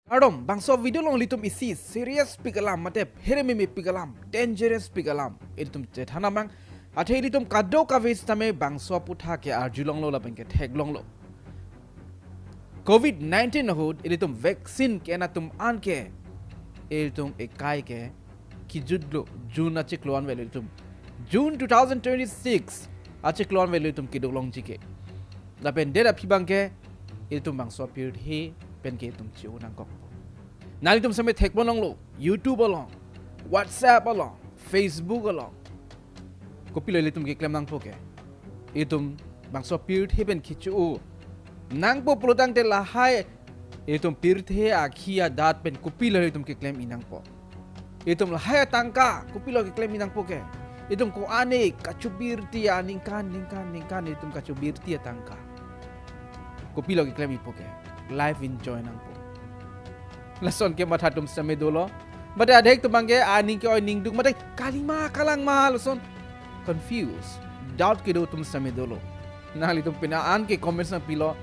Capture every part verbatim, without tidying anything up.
Kardom, bangso video along ilitum isi serious pik alam, mate phere meme pik alam, dangerous pik alam ilitum chethan nangji. Athe ilitum kadokave sitame bangso aputhak ke arjulonglo lapen ke theklonglo. Covid nineteen ahut ilitum vaccine ke-en atum an ke ilitum ekai ke kijutlo, June achiklo an vel ilitum, June two thousand twenty-six achiklo an vel ilitum kedo longji ke. Lapen det aphi abang ke ilitum bangso apirthe pen ke ilitum che-o nangkok. Nanglitum sitame thekponlonglo, YouTube along, WhatsApp along, Facebook along. Kopilo ilitum keklem nangpo ke? Ilitum bangso apirthe pen kecho-o nangpo pulotangte lahai ilitum pirthe akhi adat pen kopilo ilitum keklem-i nangpo? Ilitum lahai atangka kopilo keklem-i nangpo ke? Ilitum ko-an ne kachobirti aningkan, ningkan, ningkan ilitum kachobirti atangka kopilo keklem-ipo ke? Life enjoy nangpo. Lason kematha atum sitame dolo. Mate adhek atum abang ke aning ke-oi ningduk, mate kalima kalang ma lason confuse, doubt kedo atum sitame dolo. Nanglitum pina an ke comments nangpilo.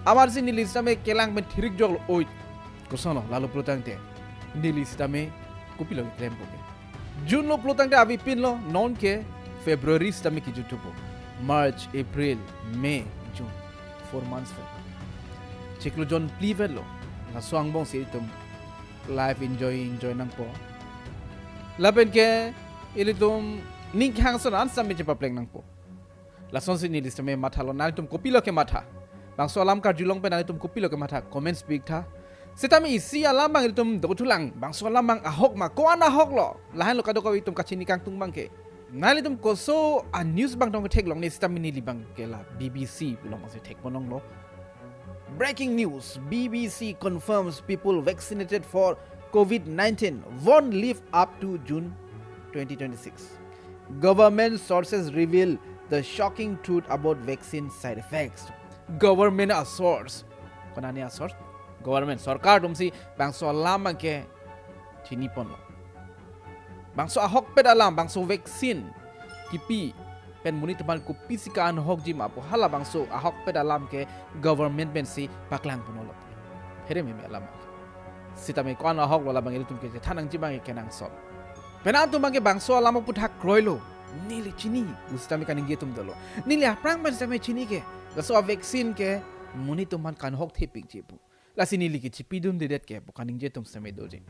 Amatsi neli sitame kelang pen thirik joklo, oi. Kosonlo, lalo pulotangte neli sitame kopilo keklempo ke? June lo pulotangte avepinlo, non ke February sitame kijuthupo. March, April, May, June, four months pen. Chiklo jonphli vel lo. Laso angbong si ilitum life enjoy, enjoy nangpo. Lapen ke ilitum ning kehang ason an sitame chepapleng nangpo. Lasonsi neli sitame mathalo, nanglitum kopilo kematha? Bangso alam karjulong pen nanglitum kopilo kematha? Comments piktha. Sitame isi alam abang ilitum dothulang, bangso alam abang ahok ma, ko-an ahoklo? Lahenlo kadokave ilitum kachini kangtung abang ke. Nanglitum koso a-news abang tong theklongne, sitame neli abang ke la B B C pu along si thekponlonglo. Breaking news, B B C confirms people vaccinated for COVID nineteen won't live up to June twenty twenty-six. Government sources reveal the shocking truth about vaccine side effects. Government a-source. Konane a-source? Government, sorkar atumsi bangso alam abang ke chiniponlo. Bangso ahokpet alam, bangso vaccine kipi pen monit atum aphan kopisi ka-anhokji ma pu, halabangso ahokpet alam ke government pensi paklangponlo. Phere meme alam. Sitame ko-an ahoklo, labang ilitum kechethan nangji abang ke kenangsot. Penang atum abang ke bangso alam aputhak kroilo, neli chini pu sitame kaningje atum dolo. Neli aphrang pen sitame chini ke, laso a-vaccine ke monit atum aphan ka-anhok thepikji pu. Lasi neli ke chipidundedet ke pu kaningje atum sitame doji.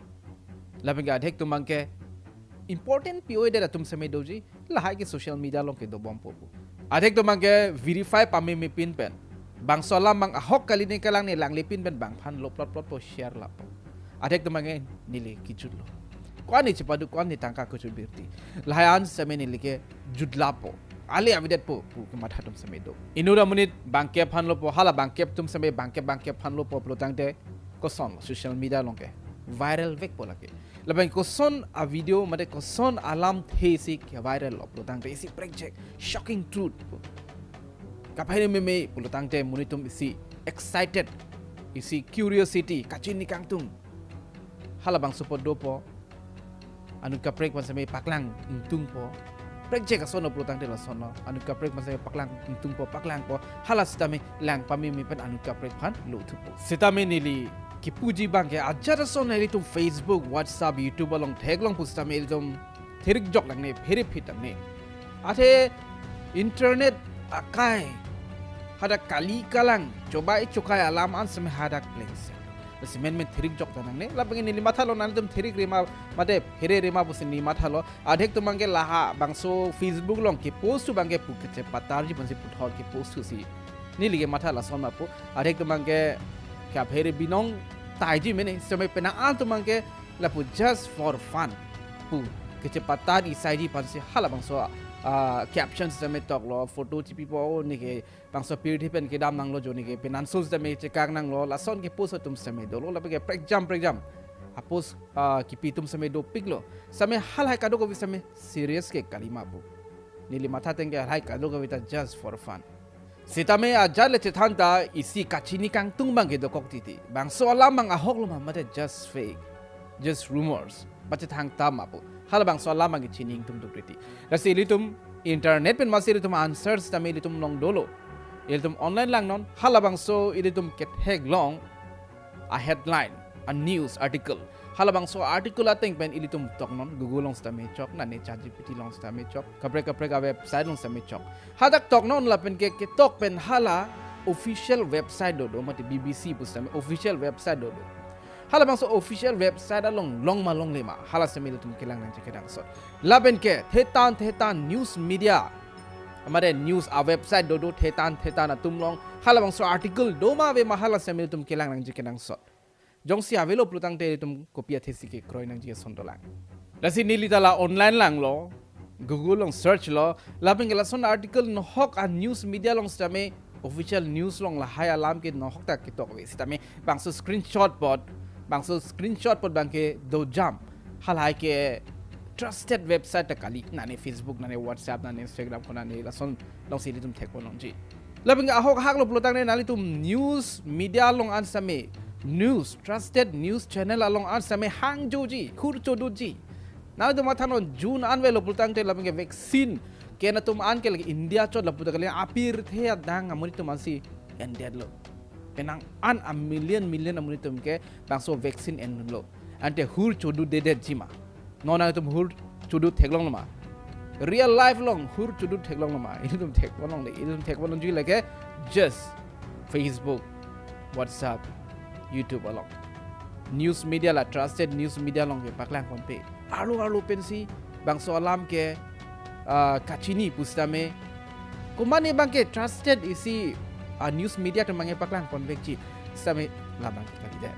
Lapen ke adhek atum abang ke important pi-o-edet atum sitame doji, lahai ke social media along kedobompo pu. Adhek atum abang ke verify pamemepin pen, bangso alam abang ahok kali ne kalang ne langlepin pen bangphan lo plot plot po share lapo. Adhek atum abang ke neli kijutlo. Ko-an ne chepaduk, ko-an ne tangka kachobirti, lahai an sitame neli ke jutlapo, ale avedetpo pu kematha atum sitame do. Inut amonit bangkep phan lopo, hala bangkep atum sitame bangkep bangkep phan lopo pulotangte kosonlo, social media along ke viral vekpo lake. Lapen koson a-video mate koson alamthe si ke-viral lo pulotangte isi prekjak, shocking truth pu. Kaphere meme pulotangte monit atum isi excited, isi curiosity, kachini kangtung. Halabangso apot dopo, anut kaprek aphan sitame paklang ingtungpo. Prekjak asonlo pulotangte lasonlo, anut kaprek aphan sitame paklang ingtungpo, paklangpo. Hala sitame lang pameme pen anut kaprek aphan lo thupo. Sitame neli kipuji abang ke ajat ason ilitum Facebook, WhatsApp, YouTube along theklong pu sitame ilitum therikjok nangne, phere phit nangne. Athe internet akai hadak kali kalang, chobai chokai alam an sitame hadak plengset. Lasi menmen therikjok ta nangne. Lapen ke neli mathalo, nanglitum therik rema mate phere rema pusi neli mathalo. Adhek atum abang ke lahai bangso Facebook along kepost thu abang ke pu kechepatarji pensi puthot kepost thusi neli ke matha lason ma pu. Adhek atum abang ke kaphere binong taiji mene, sitame penang atum abang ke lapu just for fun pu kechepatar isaiji aphansi halabangso, ah, caption sitame toklo, photo chipipo, o ne ke bangso pirthe pen kedam nanglo jo, ne ke penanso sitame chekak nanglo, lason kepost atum sitame dolo. Lapen ke prekjam prekjam a-post, ah, kipi atum sitame dopiklo. Sitame halahai kadokave sitame serious ke kali ma pu. Neli matha ateng ke halahai kadokave ta just for fun. Sitame ajat le chethan ta isi kachini kangtung abang ke dokok titi. Bangso alam abang ahoklo ma mate just fake, just rumors, pachethang ta ma pu, halabangso alam abang ke chini ingtungduk titi. Lasi ilitum internet pen masi ilitum answer sitame ilitum along dolo. Ilitum online langnon, halabangso ilitum ketheklong a-headline, a news article. Halabangso article ateng pen ilitum toknon, Google along sitame chok, nane ChatGPT along sitame chok, kaprek kaprek a website along sitame chok. Hadak toknon lapen ke ketok pen hala official website dodo, mate B B C pu sitame official website dodo. Halabangso official website along long ma longle ma, hala sitame ilitum kelang nangji kenangsot. Lapen ke thetan thetan news media, mate news a website dodo thetan thetan atum along, halabangso article do ma ave ma, hala sitame ilitum kelang nangji kenangsot. Jongsi avelo pulotangte ilitum kopi athe si kekroi nangji ason dolang. Lasi neli ta la online langlo, Google along search lo, lapen ke lason article nohok a news media along sitame, official news along lahai alam ke nohok ta ketok ave. Sitame bangso screenshot apot, bangso screenshot apot abang ke dojam. Halahai ke trusted website ta kali, nane Facebook, nane WhatsApp, nane Instagram, ko nane lason alongsi ilitum thekpon longji. Lapen ke ahok haklo pulotangte nanglitum news media along an sitame, news, trusted news channel along an sitame hang joji, hur chodutji. Nanglitum mathanon, June an avelo pulotangte lapen ke vaccine ke-en atum an ke lake India chot lapu ta kali, apirthe adang amonit atum ansi endetlo. Penang an a million million amonit atum ke bangso vaccine enlo. Ante hur chodutdedetji ma. Non nangtum hur chodut theklonglo ma? Real life along hur chodut theklonglo ma? Ilitum thekpon longle, ilitum thekpon longji lake just Facebook, WhatsApp, YouTube along. News media la, trusted news media along ke paklang ponpe. Arlo arlo pensi bangso alam ke, ah, kachini pu sitame, komatne abang ke trusted isi, ah, news media atum abang ke paklang ponvekji, sitame labang ke kalidet.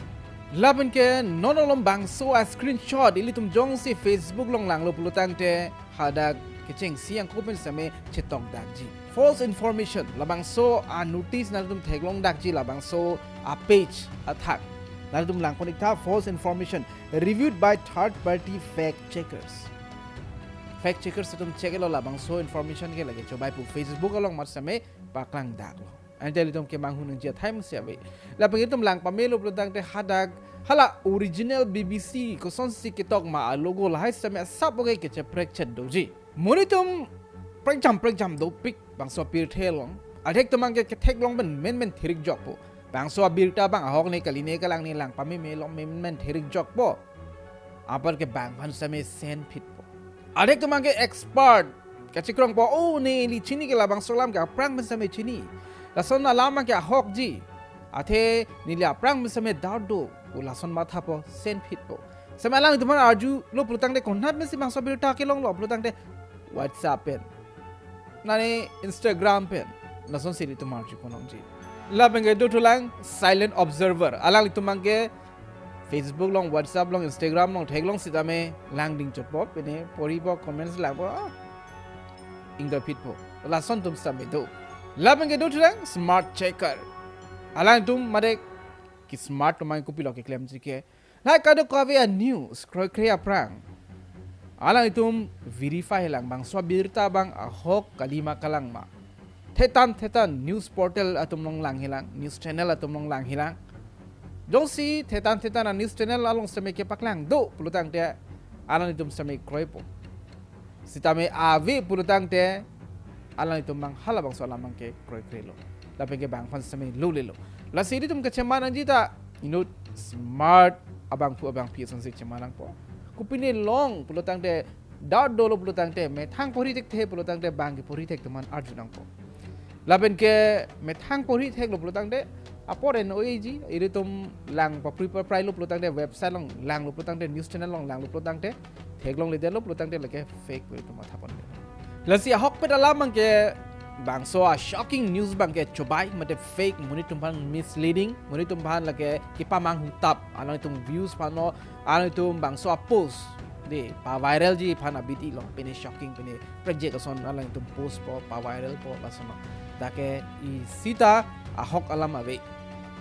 Lapen ke non malom bangso a screenshot ilitum jongsi Facebook along langlo pulotangte, hadak kechengsi angko pen sitame chetokdakji. False information, labangso a notice nangtum theklongdakji, labangso a page athak. Nangtum langpon ik tha, false information reviewed by third party fact checkers. Fact checkers atum check lo, labangso information ke lake chobai pu Facebook along mat sitame paklangdaklo. Ante ilitum kemanghu nangji athai masi ave. Lapen ilitum lang pamelo pulotangte hadak hala original B B C kosonsi ketok ma a logo lahai sitame asap oke kecheprekchet doji. Monit atum prekjam prekjam dopik bangso apirthe along. Adhek atum abang ke ketheklong pen menmen thirik jokpo. Bangso abirta abang ahok ne kali, ne kalang ne lang pameme along menmen thirik jokpo. Apar ke bang aphan sitame senphitpo. Adhek atum abang ke expert kachikrongpo, oh, neli chini ke labangso alam ke aphrang pen sitame chini. Lason alam abang ke ahokji. Athe neli aphrang pen sitame doubt do, pu lason mathapo, senphitpo. Sitame alanglitum aphan arjulo pulotangte, konat pensi bangso abirta kelonglo pulotangte, WhatsApp pen, nane Instagram pen, lasonsi ilitum arjupon longji. Lapen ke dothulang silent observer. Alanglitum abang ke Facebook along, WhatsApp along, Instagram along theklong sitame langding chotpo, pine poripo, comments langpo, ah, ingdoi phitpo. Lason atum sitame do. Lapen ke dothulang smart checker. Alangtum mate ke smart atum abang kopilo keklemji ke, lahai kadokave a news kroikre aphrang alanglitum verify lang, bangso abirta abang ahok kali ma kalang ma. Thetan thetan news portal atum along langhelang, news channel atum along langhelang. Jongsi thetan thetan a news channel along sitame kepaklang do pulotangte alanglitum sitame kroipo. Sitame ave pulotangte alanglitum abang halabangso alam abang ke kroikrelo. Lapen ke bang aphan sitame lolelo. Lasi ilitum kecheman nangji ta inut smart abangphu abangpi asonsi cheman nangpo. Kopine long pulotangte, doubt dolo pulotangte, methang porhi thekthe pulotangte bang ke porhi thek atum aphan arju nangpo. Lapen ke methang porhi theklo pulotangte apor en-oi ji, ilitum lang papri paprailo pulotangte, website along langlo pulotangte, news channel along langlo pulotangte, theklongledetlo pulotangte lake fake pu ilitum mathapon. Lasi ahokpet alam abang ke bangso a shocking news abang ke chobai mate fake, monit atum aphan misleading, monit atum aphan lake kepamanghu tap, alanglitum views aphan lo, alanglitum bangso a post de paviralji aphan abidi lo, pine shocking, pine prekjak ason alanglitum postpo, paviralpo, lason lo. Dak ke isi ta ahok alam ave.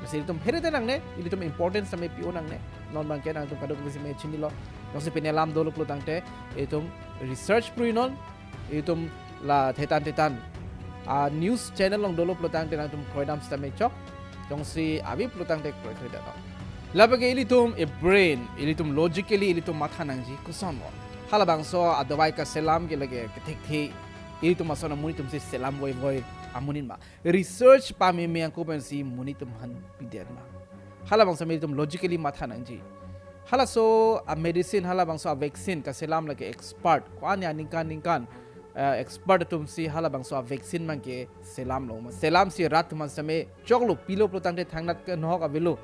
Lasi ilitum pherete nangne, ilitum importance sitame pi-o nangne. Non abang ke nangtum kadokave sitame chinilo. Jongsi pine alam dolo pulotangte, ilitum research pruinon, ilitum la thetan thetan a news channel along dolo pulotangte nangtum kroidam sitame chok. Jongsi ave pulotangte kroikredet non. Lapen ke ilitum a brain, ilitum logically ilitum matha nangji kosonlo. Halabangso a dawai kaselam ke lake kethekthe, ilitum ason amonit atumsi selam voivoi amonit ma? Research pameme angko pensi monit atum aphan pidet ma? Halabangso amen ilitum logically matha nangji. Halaso a medicine, halabangso a vaccine kaselam lake expert, ko-an ya ningkan ningkan, eh, expert atumsi halabangso a vaccine abangke selamlo ma. Selamsi rat atum an sitame choklo, pilo pulo tangte thangnat kenohok avelo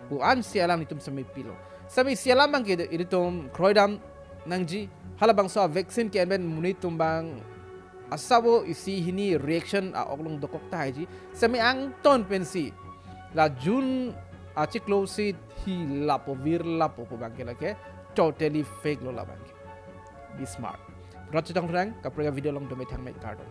pu ansi alanglitum sitame pilo. Sitame isi alam abangke ilitum kroidam nangji. Halabangso a vaccine ke-en pen monit atum abang asabo isi hini reaction a-ok along dokok tahai ji. Sitame angton pensi la June achiklo si hi lapo vir lapo pu abangke lake totally fake lo labangke. Be smart. Rat chetong rang, kaprek a video along dome thangme, kardom.